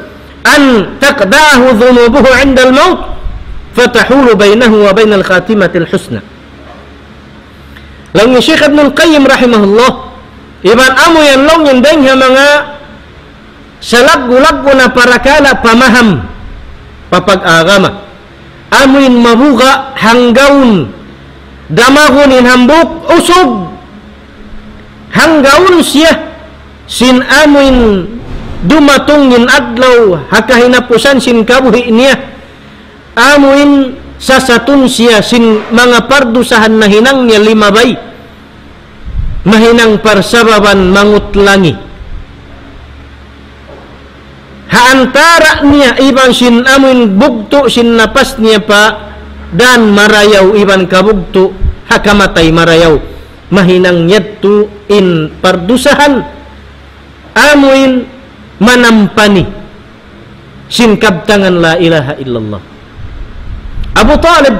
أن تخدعه ذنوبه عند الموت فتحول بينه وبين الخاتمة الحسنى. Laung hi Shaykh Ibnul Qayyim rahimahullah, iban amu yan laung in dayng ha manga salaggu'-laggu' na parakala' pamaham pa pag-agama. Amu in mabuga' hanggaun damagun in hambuuk usug, hanggaun siya sin amu in dumatung in adlaw ha kahinapusan sin kabuhi' niya, amu in sasatun siya sin manga pardusahan nahinang niya limabay. Mahinang parsababan mangutlangi ha antara' niya iban sin amu in bugtu' sin napas niya pa dan marayaw iban kabugtu' ha kamatay marayaw. Mahinang yadtu in pardusahan amu in manampani sin kabtangan la ilaha illallah. Abu Talib,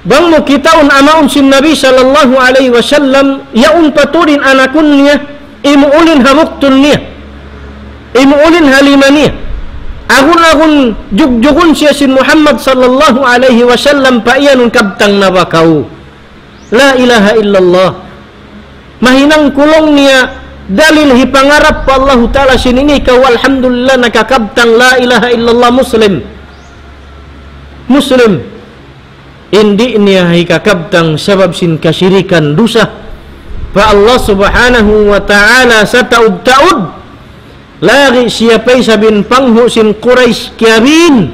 bang mu kitaun amaun sin Nabi sallallahu alayhi wasallam, yaun pa tuud in anakun niya, imuulin ha muktun niya, imuulin ha lima niya. Agun-agun jugjugun siya sin Muhammad sallallahu alayhi wasallam, pa iyanun kabtang na ba kaw la ilaha illallah. Mahinang ku laung niya dalil hipangarap pa Allahu Ta'ala sin ini kaw, alhamdulillah, nakakabtang la ilaha illallah, Muslim. Muslim. Di' niya hikakabtang sabab sin kasirikan dusa pa Allah Subhanahu wa Ta'ala sataud-taud. Lagi' siya pa isab in panghu' sin Quraysh kiyabin.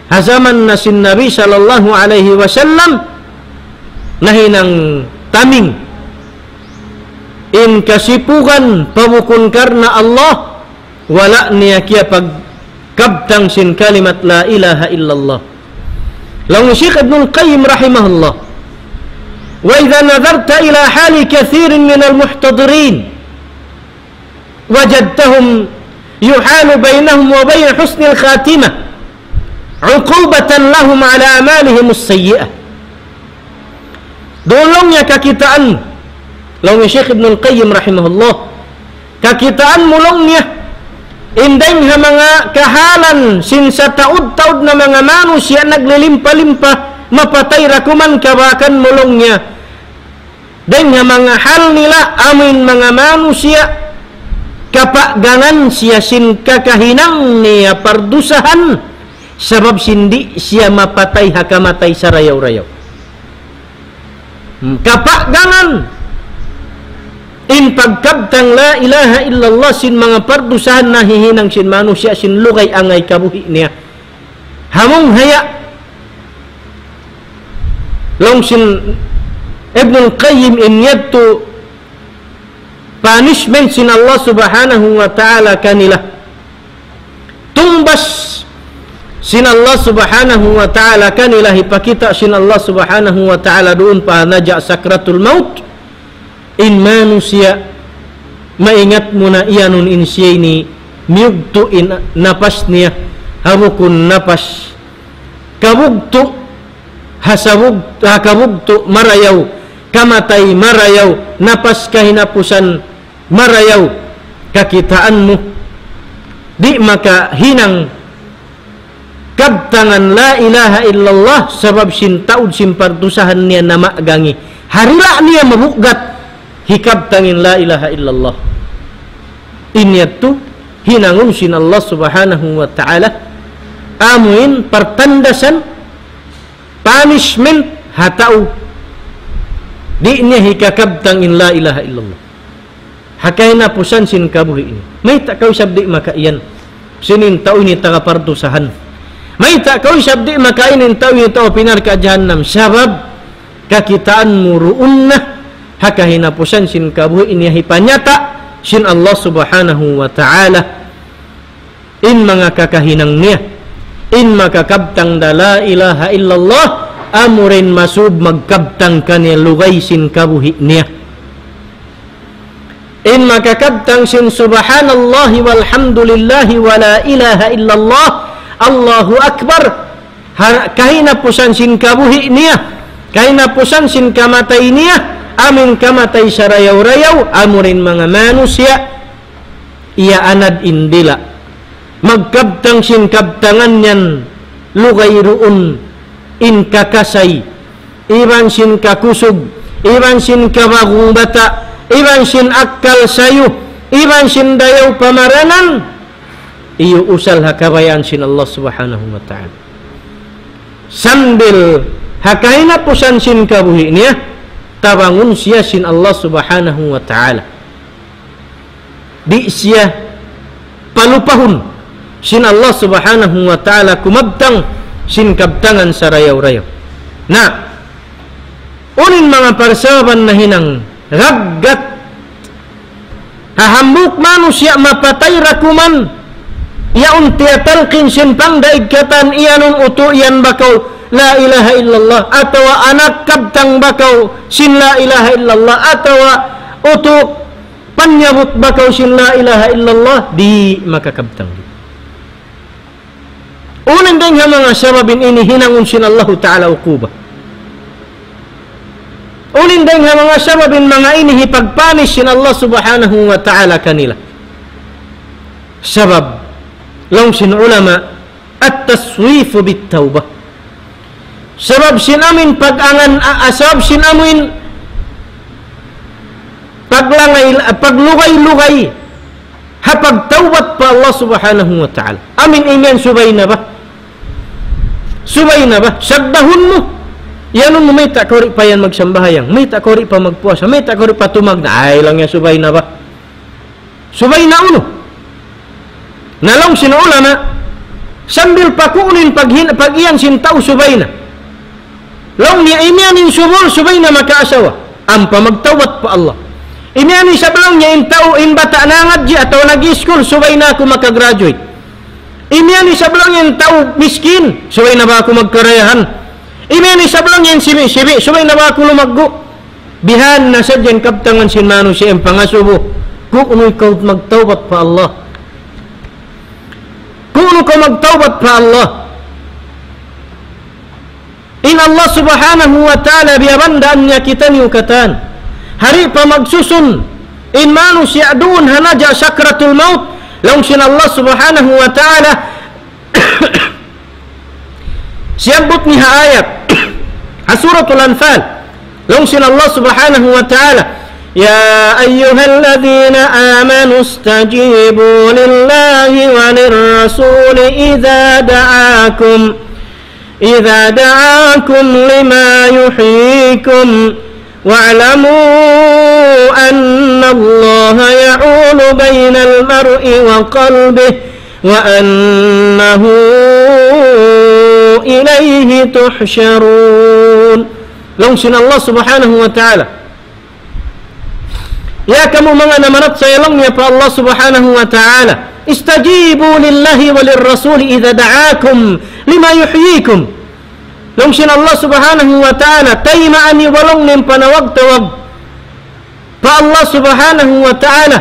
Ha jaman na sin Nabi sallallahu alayhi wasallam, nahinang taming in kasipugan pa bukun karna' Allah, wala' niya kiyapagkabtang sin kalimat la ilaha illallah. Laung hi Shaykh Ibnul Qayyim rahimahullah, وإذا نظرت إلى حال كثير من المحتضرين وجدتهم يحال بينهم وبين حسن الخاتمة عقوبة لهم على أعمالهم السيئة. Duun laung niya kakitaan, laung hi Shaykh Ibnul Qayyim rahimahullah, kakitaan mu laung niya, in dayng ha manga kahalan sin sataud-taud na manga manusiya' naglilimpa-limpa, mapatay ra kuman kabakan mu laung niya. Dayng ha manga hal nila amuin manga manusiya', kapagangan siya sin kakahinang niya pardusahan, sabab sin di' siya mapatay ha kamatay sarayaw-rayaw. Kapagangan in pagkabtang la ilaha illallah sin manga pardusahan nahihinang sin manusiya' sin lugay angay kabuhi' niya. Hamung haya, laung sin Ibnul Qayyim, in yadtu punishment sin Allah Subhanahu wa Ta'ala kanila. Tungbas sin Allah Subhanahu wa Ta'ala kanila, hipakita' sin Allah Subhanahu wa Ta'ala duun pa naja' sakratul maut. In manusiya', maingat mu na iyanun in siya ini, miyugtu' in napas niya, ha bukun napas kabugtu', ha sabug-, ha kabugtu' marayaw, kamatay marayaw, napas kahinapusan marayaw, kakitaan mu, di' makahinang kabtangan la ilaha illallah, sabab sin taud sin pardusahan niya namagangi. Ha dila' niya mabugat hikabtang in la ilaha illallah. In yadtu hinangun sin Allah Subhanahu wa Ta'ala amuin partandasan, punishment ha tau di' niya hikakabtang in la ilaha illallah. Ha kahinapusan sin kabuhi' niya. Mayta' kaw isab di' makaiyan sin in tau ini taga pardusahan? Mayta' kaw isab di' makaiyan in tau ini tau api narka' jahannam? Sabab kakitaan mu duun na ha kahinapusan sin kabuhi' niya hipanyata' sin Allah Subhanahu wa Ta'ala in manga kakahinang niya. In makakabtang da la ilaha illallah, amuin masub magkabtang kaniya lugay sin kabuhi' niya. In makakabtang sin subhanallahi walhamdulillahi wa la ilaha illallah, Allahu Akbar, ha kahinapusan sin kabuhi' niya, kahinapusan sin kamatay niya, amuin kamatay sarayaw-rayaw, amuin manga manusiya', iyaanad in dila'. Magkabtang sin kabtangan yan, lugay duun in kakasay, iban sin kakusug, iban sin kabagung bata', iban sin akkal sayu, iban sin dayaw pamaranan, iyuusal ha kabayaan sin Allah Subhanahu wa Ta'ala. Sambil ha kahinapusan sin kabuhi' niya, tabangun siya sin Allah Subhanahu wa Ta'ala. Di' siya palupahun sin Allah Subhanahu wa Ta'ala kumabtang sin kabtangan sarayaw-rayaw. Na, unu in manga parsababan nahinang raggat ha hambuuk manusiya' mapatay ra kuman, yaun tiyatalqin sin pangdaig katan iyanun utu' iyan ba kaw la ilaha illallah, atawa anak kabtang ba kaw sin la ilaha illallah, atawa utu' panyabut ba kaw sin la ilaha illallah, di' makakabtang. Unu in dayng ha manga sabab ini hinangun sin Allahu Ta'ala ukuba? Unu in dayng ha manga sabab in manga ini hipagpanis sin Allah Subhanahu wa Ta'ala kanila? Sabab, laung sin ulama, at-taswifu bit-tawbah. Sabab sin amuin pag-angan, a-, a-, sabab sin amuin paglangay, paglugay-lugay ha pagtawbat pa Allah Subhanahu wa Ta'ala. Amuin imiyan subay na ba? Subay na ba? Saddahun mu. Iyanun mu, mayta' kaw di' pa yan magsambahayang? Mayta' kaw di' pa magpuasa? Mayta' kaw di' pa tumagna'? Ay, laung niya, subay na ba? Subay na unu? Na laung sin ulama, Sambil pa kunu' in paghin-, pag-iyan sin tau subay na. Laung niya imiyan in subul subay na makaasawa. Ampa magtawbat pa Allah. Imiyan isab laung niya in tau in bata' nangadji' atawa nag-iskul subay na aku makagraduate. Imiyan isab laung niya in tau miskin subay na ba aku magkarayahan. Imiyan isab laung niya in sibi'-sibi' subay na ba aku lumaggu'. Bihan na sadja in kabtangan sin manusiya' in pangasubu. Kunu' ikaw magtawbat pa Allah. Kunu' kaw magtawbat pa Allah. In Allah subhanahu wa ta'ala biyabandaan niya kitaniyu katan. Hari pa magsusun in manusiya' duun ha naja' sakratul maut. Laung sin Allah subhanahu wa ta'ala, siyabbut niya ha ayat ha Suratul Anfal. Laung sin Allah subhanahu wa ta'ala, يا أيها الذين آمنوا استجيبوا لله وللرسول إذا دعاكم، إذا دعاكم لما يحييكم، واعلموا أن الله يحول بين المرء وقلبه، وأنه إليه تحشرون. Laung sin Allah subhanahu wa ta'ala, ya kamu manga namanat sa laung niya pa Allah subhanahu wa ta'ala, استجيبوا لله وللرسول إذا دعاكم لما يحييكم. Laung sin Allah subhanahu wa ta'ala, taymaun niyu ba laung niya in panawag-tawag pa Allah subhanahu wa ta'ala.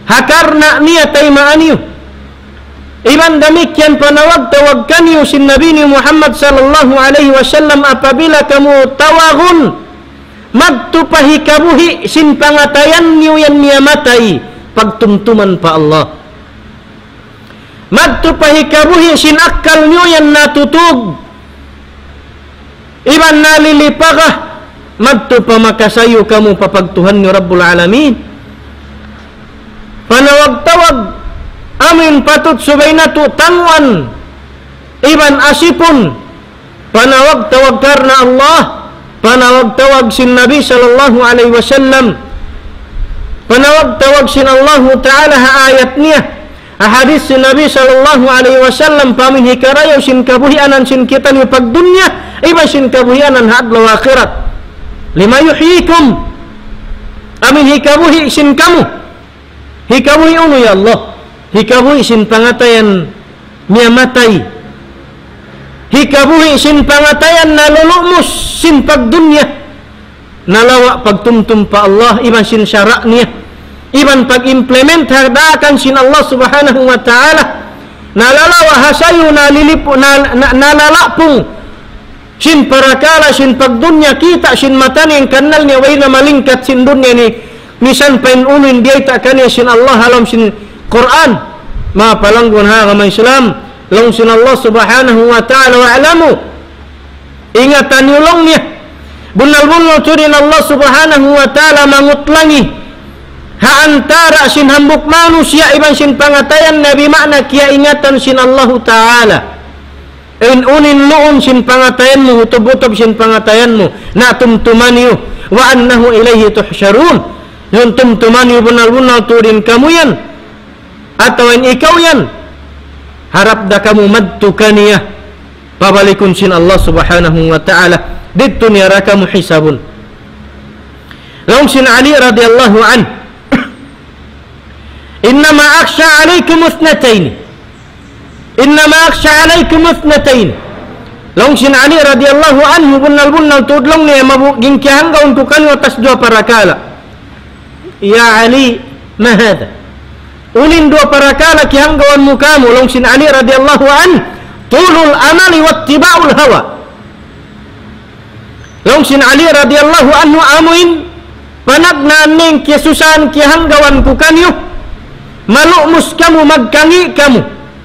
Ha karna' niya taymaun niyu. Iban damikkiyan panawag-tawag kaniyu sin Nabi niyu Muhammad sallallahu alayhi wasallam apabila kamu tawagun, madtu pa hikabuhi' sin pangatayan niyu yan miyatay, pagtumtuman pa Allah. Madtu pa hikabuhi' sin akkal niyu yan natutug. Iban nalilipaga, madtu pa makasayu kamu pa pagtuhan niyu Rabbul Alamin. Panawag-tawag, amu in patut subay natu' tanguan, iban asipun, panawag-tawag karna' Allah, panawag-tawag sin Nabi sallallahu alayhi wasallam, panawag-tawag sin Allahu ta'ala ha ayat niya, ha hadith sin Nabi sallallahu alayhi wasallam, pa amu in hikarayaw sin kabuhianan sin kitaniyu pagdunya, iban sin kabuhianan ha adlaw akhirat. لما يحييكم, amu in hikabuhi' sin kamu. Hikabuhi' unu ya Allah? Hikabuhi' sin pangatayan miyatay. Hikabuhi' sin pangatayan nalulumus sin pagdunya. Nalawa' pagtumtum pa Allah, iban sin sara' niya. Iban pag-implement ha daakan sin Allah subhanahu wa ta'ala. Nalalawa' ha sayu nalilipu-, na, na, nalalapung sin parakala' sin pagdunya, kita' sin mata niya in kannal niya, way na malingkat sin dunya ini, misan pa in unu in biyayta' kaniya sin Allah ha lawm sin Qur'an. Manga palanggun ha agama Islam, laung sin Allah subhanahu wa ta'ala, واعلموا, ingatan niyu laung niya, bunnal-bunnal tuud in Allah subhanahu wa ta'ala mangutlangi ha antara' sin hambuuk manusiya' iban sin pangatayan niya, bima'na kiyaingatan sin Allahu ta'ala. In unu in luun sin pangatayan mu, hutub-hutub sin pangatayan mu, na tumtuma niyu, وأنه إليه تحشرون. Yan tumtuma niyu bunnal-bunnal tuud in kamu yan, atawa in ikaw yan, harap da kamu madtu kaniya, pabalikun sin Allah subhanahu wa ta'ala, didtu niya da kamu hisabun. Laung sin Ali radiyallahu anhu, إنما أخشى عليكم اثنتين. إنما أخشى عليكم اثنتين. Laung sin Ali radiyallahu anhu, bunnal-bunnal tuud laung niya, mabu-, in kiyahanggaun ku kaniyu atas duwa parakala'. يا علي، ما هذا؟ Unu in duwa parakala' kiyahanggaun mu kāmu', laung sin Ali radiyallahu anhu, طول الأمل واتباع الهوى. Laung sin Ali radiyallahu anhu, amu in panagnaan niya in kiyasusahan kiyahanggaun ku kaniyu, malumus kamu, magkangi' kamu,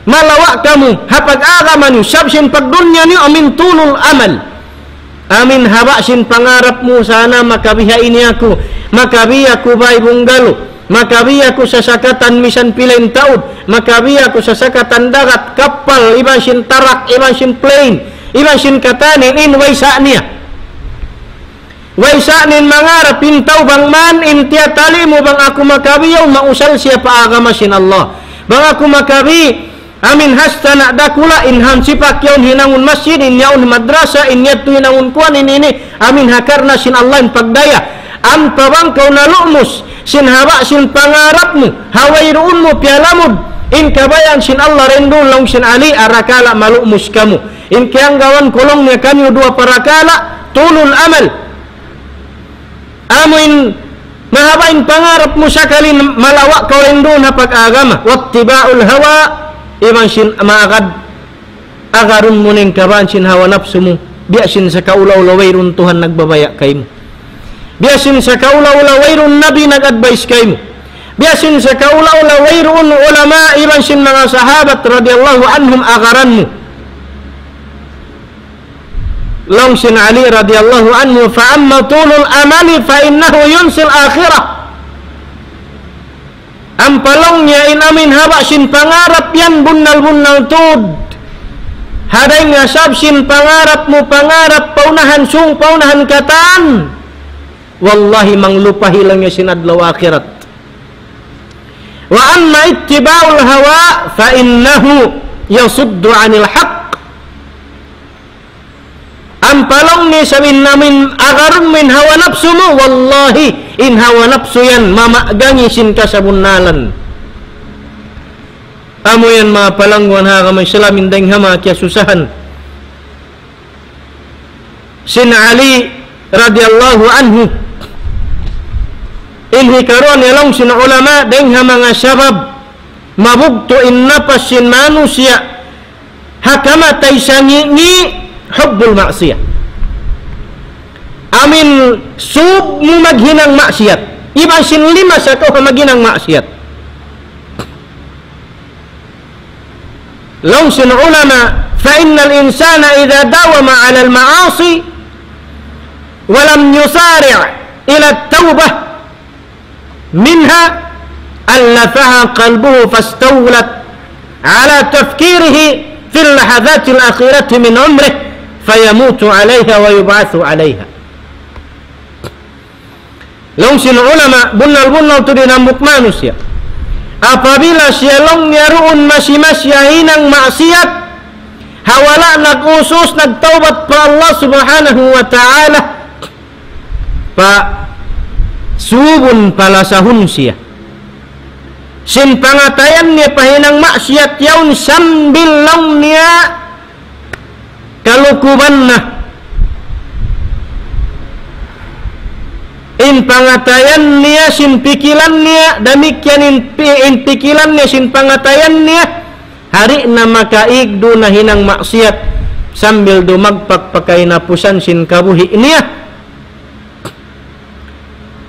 malawa' kamu ha pag-agama niyu, sabab sin pagdunya niyu, amu in طول الأمل. Amu in haba' sin pangarap mu, sana makabi ha ini aku, makabi aku bāy bungalow, makabi aku sasakatan misan pila in taud, makabi aku sasakatan dagat, kappal, iban sin tarak, iban sin plane, iban sin katan ini, in way sa' niya. Way sa' niya in mangarap, in tau bang man in tiyatali' mu bang aku makabi yaun, mausal siya pa agama sin Allah. Bang aku makabi Amin hasta na dakula' in hamsipak yaun hinangun masjid, in yaun madrasa, in yadtu hinangun kuwan in ini, amin ha karna' sin Allah in pagdaya. Ampa bang kaw nalu'mus, sin haba' sin pangarap mu, ha wayruun mu piyalamud, in kabayaan sin Allah rendu laung sin Ali, arakala' malu'mus kamu. In kiyanggawan ku laung niya kaniyu duwa parakala', tulul amal. Amu in mahaba' in pangarap mu sakali malawa' kaw rendu ha pag-agama. Wattiba'ul hawa, iban sin maagad agarun mu in kabaan sin hawa napsu mu. Biya' sin sakaula-ula wayruun Tuhan nagbabaya' kaymu. Biya' sin sakaula-ula wayruun Nabi nag-advise kaymu. Biya' sin sakaula-ula wayruun ulama iban sin manga sahabat radiyallahu anhum agaran mu. Laung sin Ali radiyallahu anhu, فأما طول الأمل فإنه ينسي الآخرة. Ampa laung niya in amin haba' sin pangarap yan bunnal-bunnal tuud. Hadain nga sabab sin pangarap mu, pangarap paunahan sung, paunahan katan. Wallahi, manglupahi laung niya sin adlaw akhirat. وأما اتباع الهوى فإنه يصد عن الحق. Ampa laung niya sabab in amin agarun mu in hawa napsu mu, wallahi, in hawa napsu yan, mamagangi sin kasabunnalan. Amu yan manga palangguan ha agama Islam, in dayng ha manga kiyasusahan sin Ali radiyallahu anhu. In hikaruwa niya laung sin ulama, dayng ha manga sabab mabugtu' in napas sin manusiya' ha kamatay sangi'-ngi' hubbul maksiyah. Amin sūb mu maghinang maksiyat. Iban sin limasa kaw ha maghinang maksiyat. Laung sin ulama, فإن الإنسان إذا داوم على المعاصي ولم يسارع إلى التوبة منها ألفها قلبه فاستولت على تفكيره في اللحظات الأخيرة من عمره فيموت عليها ويبعث عليها. Laung sin ulama, bunnal-bunnal tuud in hambuuk manusiya'. Apabila siya laung niya duun masi-masi ha hinang maksiyat, ha wala' nag-usus, nagtawbat pa Allah Subhanahu wa Ta'ala, pa subun palasahun siya sin pangatayan niya pa hinang maksiyat yaun sambil laung niya kalukuban na. In pangatayan niya sin pikilan niya, damikkiyan in pi-, in pikilan niya sin pangatayan niya, di' na makaig duun ha hinang maksiyat sambil dumagpak pa kahinapusan sin kabuhi' niya.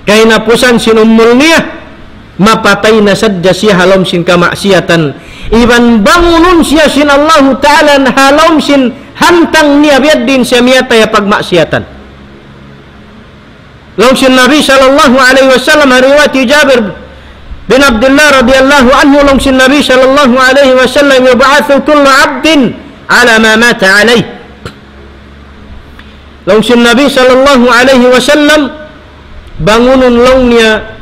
Kahinapusan sin umul niya, mapatay na sadja siya ha lawm sin kamaksiyatan. Iban bangunun siya sin Allahu Ta'ala ha lawm sin hantang niya biya' diin siya miyatay ha pagmaksiyatan. Laung sin Nabi sallallahu alayhi wasallam, ha riwayat Jabir bin Abdullah radiyallahu anhu, laung sin Nabi sallallahu alayhi wasallam, يبعث كل عبد على ما مات عليه. Laung sin Nabi sallallahu alayhi wasallam, bangunun laung niya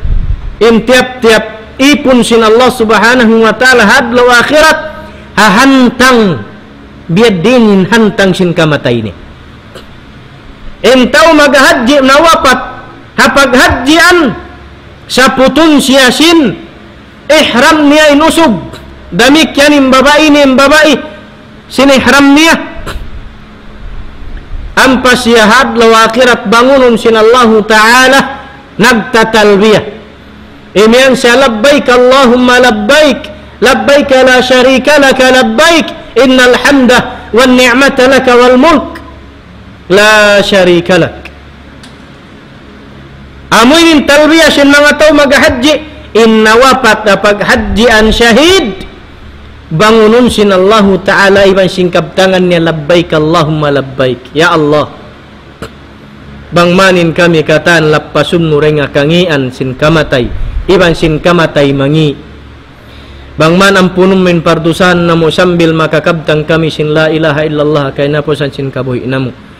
in tiyap-tiyap īpun sin Allah Subhanahu wa Ta'ala ha adlaw akhirat, ha hantang biya' diin in hantang sin kamatay niya. In tau maghajji nawapat, ha paghajjian, saputun siya sin ihram niya in usug. Damikkiyan in babai niya, in babai sin ihram niya. Ampa siya ha adlaw akhirat bangunun sin Allahu Ta'ala nagtatalbiya. Imiyan siya, لبيك اللهم لبيك، لبيك لا شريك لك لبيك، إن الحمد والنعمة لك والملك لا شريك لك. Amu ini in talbiya sin manga tau maghajji, in nawapat ha paghajjian shahid, bangunun sin Allahu Ta'ala iban sin kabtangan niya, لبيك اللهم لبيك. Ya Allah, bang man in kami katan lappasun mu dayn ha kangīan sin kamatay, iban sin kamatay mangī'. Bang man ampunun mu in pardusahan namu' sambil makakabtang kami sin la ilaha illallah kahinapusan sin kabuhi' namu'.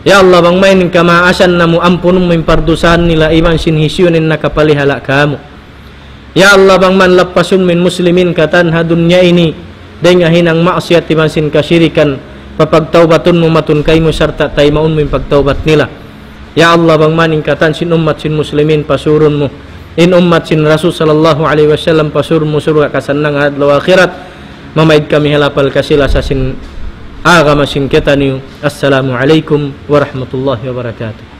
Ya Allah, bang man in kamaasan namu' ampunun mu in pardusahan nila iban sin hisiyu in nakapalihala' kāmu'. Ya Allah, bang man lappasun mu in muslimin katan ha dunya ini, Dayng ha hinang maksiat iban sin kasirikan, papagtawbatun mu matun kaymu sarta' taymaun mu in pagtawbat nila. Ya Allah, bang man in katan sin ummat sin muslimin pasurun mu, in ummat sin Rasul sallallahu alayhi wasallam pasurun mu surga' kasannangan adlaw akhirat, mamaid kami ha lapal kasi-lasa sin agama sin kitaniyu. Assalamu alaykum warahmatullahi wabarakatuh.